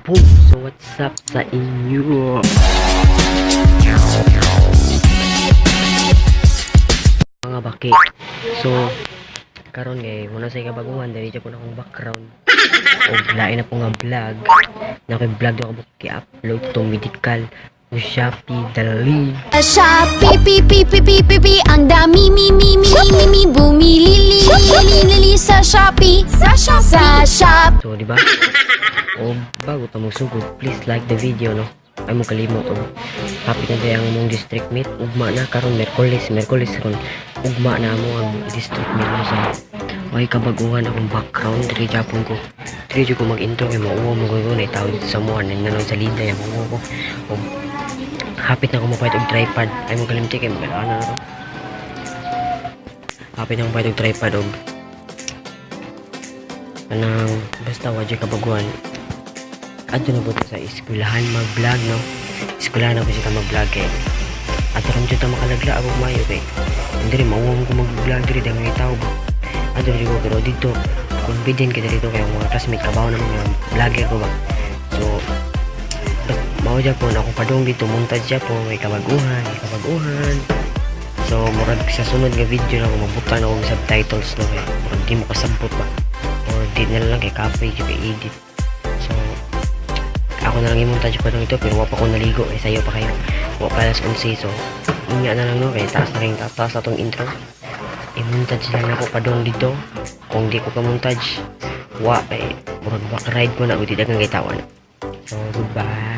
Boom! So what's up sa inyo, mga baki? So karon kay muna sa kabaguhan diri po na akong background og lain na po nga vlog na ako'y vlog na ako ki-upload to medical o Shopee dali. Shopee, P, P, P, P, P, P, ang dami, mi, mi, mi, mi, mi, bumili, li, li, li, li, li, sa Shopee, sa Shopee, sa Shopee. So di ba? O bago ta magsugod, please like the video, no? Ay mo kalimot og hapit na ang among district meet. Ugma na karon Merkules, Merkules ron. Ugma na amo ang district meet, no, sa way kabaguhan akong background diri Japon ko. Diri jud ko mag-intro kay mauwa mo ko na itaw dito sa muan nang sa lida ya mauwa ko. Og hapit na ko mapayt og tripod. Ay mo kalimti kay mag-ana na ko. Hapit na ko mapayt og tripod og anang basta wa jud kabaguhan. Adto na po sa eskwelahan mag-vlog, no? Eskwelahan na po siya mag-vlog kay ato ram jud ta makalagla ako mayo kay hindi rin mauwang ko mag-vlog diri dahil mga tao ba ato rin ko, pero dito confident kita dito kay ang mga classmate kabaw na mga vlogger ko ba. So mao dyan po na akong padong dito, montage dyan po, may kabaguhan, may kabaguhan. So murag sa sunod nga video na ako magbutang ako og subtitles, no, kay murag di mo kasabot ba or di na lang kay kapoy kay edit. So ako na lang i-montage pa ito, pero wa pa ko naligo eh, sayo pa kayo, wa pa alas 11. So inga na lang, no, kay taas na rin, taas na tong intro. I-montage lang ako padong dito. Kung di ko ka montage wa kay murag back ride ko na ug di dagang kay tawa na. So goodbye.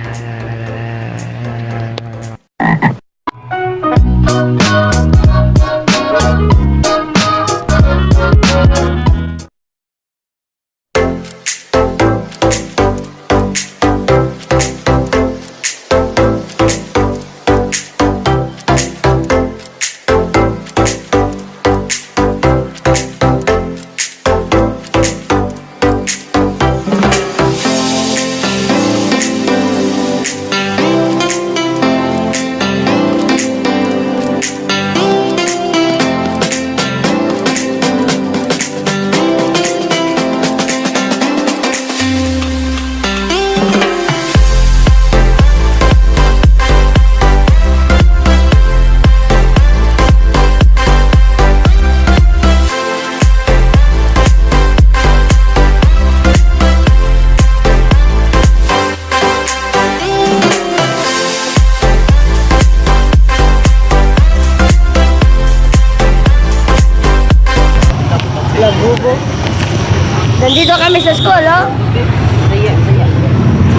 Labubo. Nandito kami sa school, oh.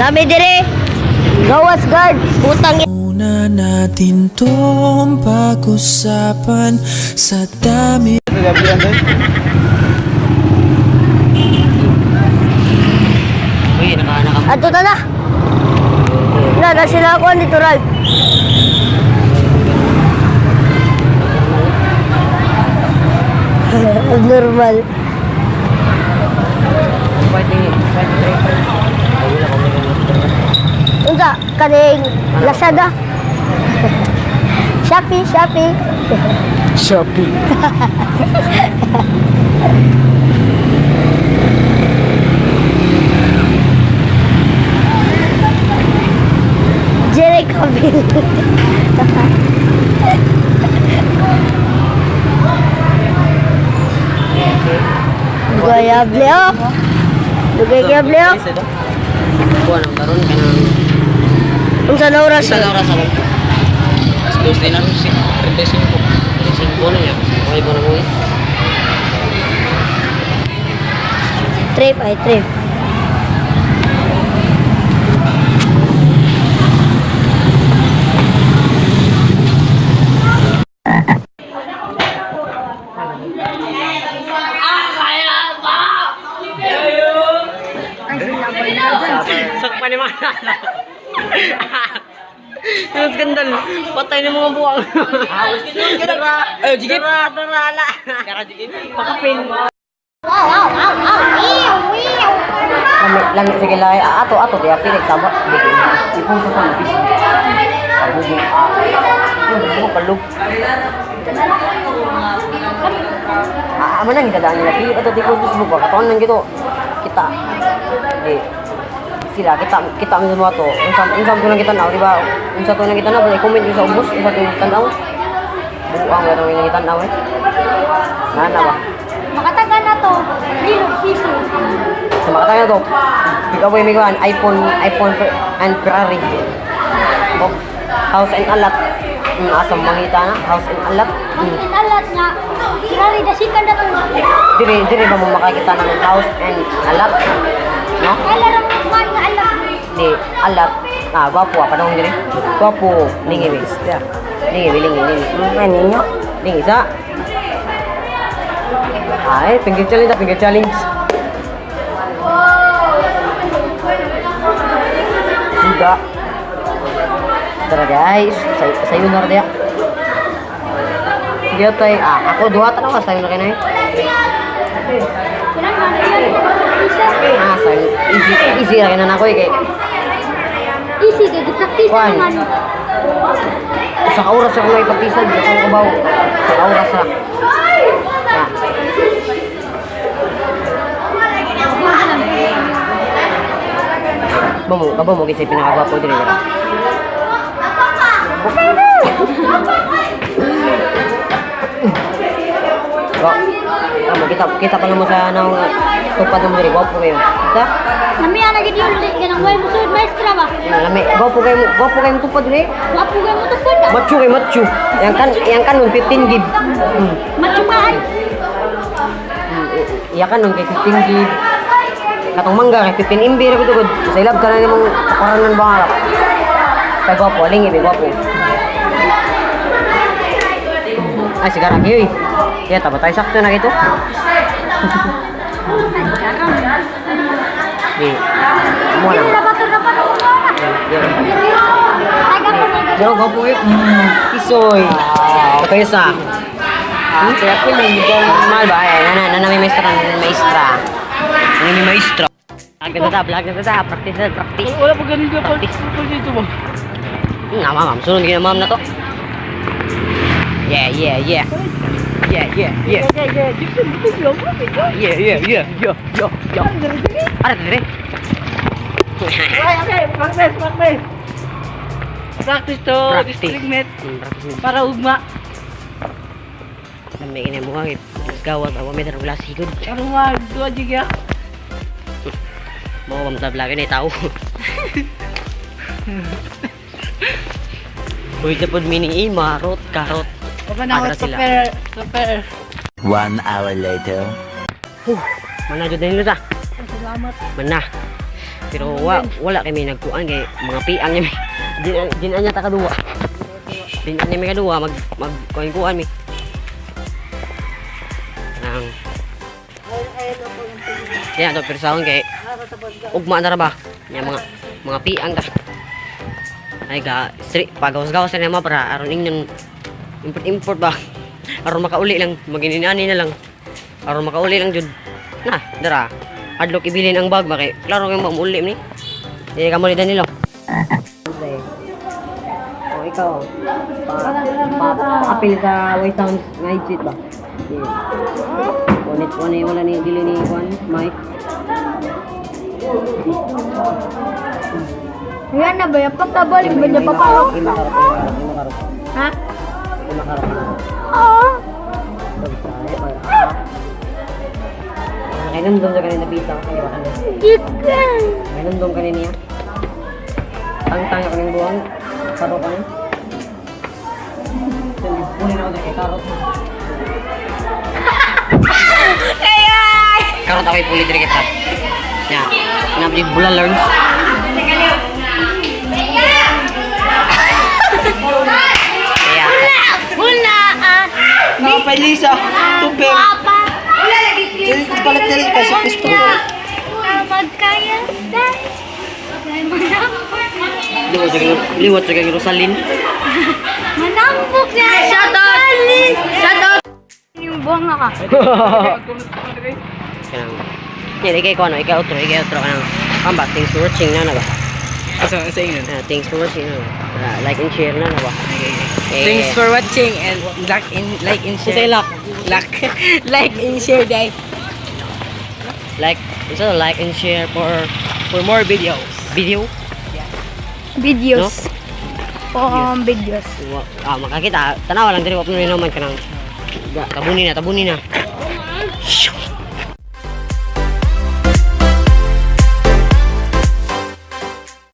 Dami dire. Gawas guard. Putang Una natin tong pag-usapan sa dami. Uy, naka naka Ato ta na. Na, na sila ako dito, Ralph. Normal. Fighting fighting tripod. Ay, wala ko may Unsa kaning Lazada. Shopee, Shopee. Shopee. Jericho Bill. Gayable oh. Gayable oh. Kuan ang karon kanang Unsa na oras? Sa oras ako? Alas 12 na. 35. 5 na yan. Okay ko na mo eh. Trip ay trip. Sakpa ni mga Yung skandal, patay ng mga buwang. Ay, jigit! Tara, tara, ala. Pakapin. Lami, lami sa kilay. Ato, ato, kaya pinig tama. Ipong sa pang bis. Abubo. Abubo, palug. Ah, amo nang dadaan nila. Pili ato di ko Facebook ba. Katon lang gito. Kita. Di. sila, kita kita mi mo to. Unsa unsa to nang gitanaw, di ba? Unsa to nang gitanaw, ba comment yung sa ubos, unsa to nang gitanaw. Buang ba itong gitanaw eh. Nana ba? Makataga na to. Lilo, piso. Sa makataga to, pick up may kuan iPhone, iPhone and Ferrari. Oh, house and a lot. Asa mangita na, house and a lot. Ang alat nga. Kirari, dasikan na to. Dire dire ba mo makakita ng house and a lot? No? Ay, larang man nga alat. Di alat. Ah, gwapo ah, padong dire. Gwapo, lingi bi. Lingi bi, lingi, lingi. Ninyo. Lingi sa. Ay, finger challenge, ah, finger challenge. Suga. Tara guys, sayo na rin. Sige tayo. Ah, ako duha ta na ka sayo na kinay. Ah, sayo. Easy, easy ra kina nako eh kay Easy, kay gipraktis Kwan. naman. Sa ka oras ako may pagtisad, di ako kabaw. Sa ka oras ra. Ah. Bamo, kabo mo kisay pinakagwapo diri dira. Wa. Amo kita kita pa namo sa ano nga tupad mo diri gwapo kayo. Ta? Namiya na gid yung kanang way musud maestra ba. Lami, gwapo kayo mo tupad diri. Wapo kay mo tupad ah. Macho kay macho. Yang kanon 15 gig. Matsumaan. Iya kanon kay 15 gig. Katong mangga kay 15 MB ra gud. Sa ilab ka na nimong karanan ba harap. Kay gwapo, aling ibi gwapo. Ay, sigara kayo eh. Kaya taba tayo sakto na ito. Di, mo lang. Dapat dapat ako na. Yeah. Ay gapon. Pero gwapo eh. Pisoy. Okay sa. Kaya ko lang Mahal ba? Ay, nana, nana may maestra, nana may maestra. Nana may maestra. Vlog na tata, vlog na tata, practice na, practice. Wala pa ganun ka pa. Practice. Dito ba? Ma'am, ma'am, sunod kayo ma'am na to. Yeah. Yeah. Yeah. Dito, dito, dito. Yeah. Ara, dire. Okay, practice, practice. Practice to Practice. district mate Practice. para ugma. Lamig na mo kay gawas awa may darula sigod. Karon ma duwa jig ya. Mo bang ta vlog ni tao. Uy, tapos meaning eh, marot, karot. Papa na Ara ako sila. super, super. 1 hour later. Mana jud nilo ta. Salamat. Mana. Pero wala kami nagkuan kay mga piang niya. Din niya ta kaduwa. Din niya mi kaduwa mag mag kuan kuan mi. Nang Kaya to persahon kay ugma na ra ba? Nya mga piang ka. Ay ga street pagawas-gawas na mo para aron ingnon import import ba. Aron makauli lang magininani na lang. Aron makauli lang jud. Na, dara. Adlok ibilin ang bag ba kay klaro kay mauli ni. Di ka mo ni Danilo. Oh, ikaw. Pa, pa, pa-appeal sa Way Sounds nga headset ba? Yeah. Kunit wala wala ni dili ni kuan mic. Yan na ba yung pagkabalik ba niya papa? Ima karot, ima karot. Ha? Ima karot. Oo. Nakainumdum sa kanina bitaw, kaya ba kanina? Chicken. Nakainumdum kanina niya. Tangtang ako ng buwang. Karo ka na. Kunin ako kay karot. Karot ako ipuli diri kita. Ya. Nabdi bula learns. Kaya, Una ah. Nakapalisa. Tupir. Papa. Dili ko palit dili kasi pistol. Magkaya dahil. liwat sa kang Rosalyn. Manambok na. Shout out. Shout out. Yung buwang ka. Kanang yan, ikay ko ano, ikay outro kanang pamba, thanks for watching na na ba? Asa sa ingon? Ah, thanks for watching na ba? Ah, like and share na na ba? Eh, Thanks for watching and like and Unsay share. like? Like like and share guys Like, so like and share for for more videos. Video. Videos. Videos. Ah, makakita. Tanawa lang diri, wa pa naman kanang tabunin na, tabunin na.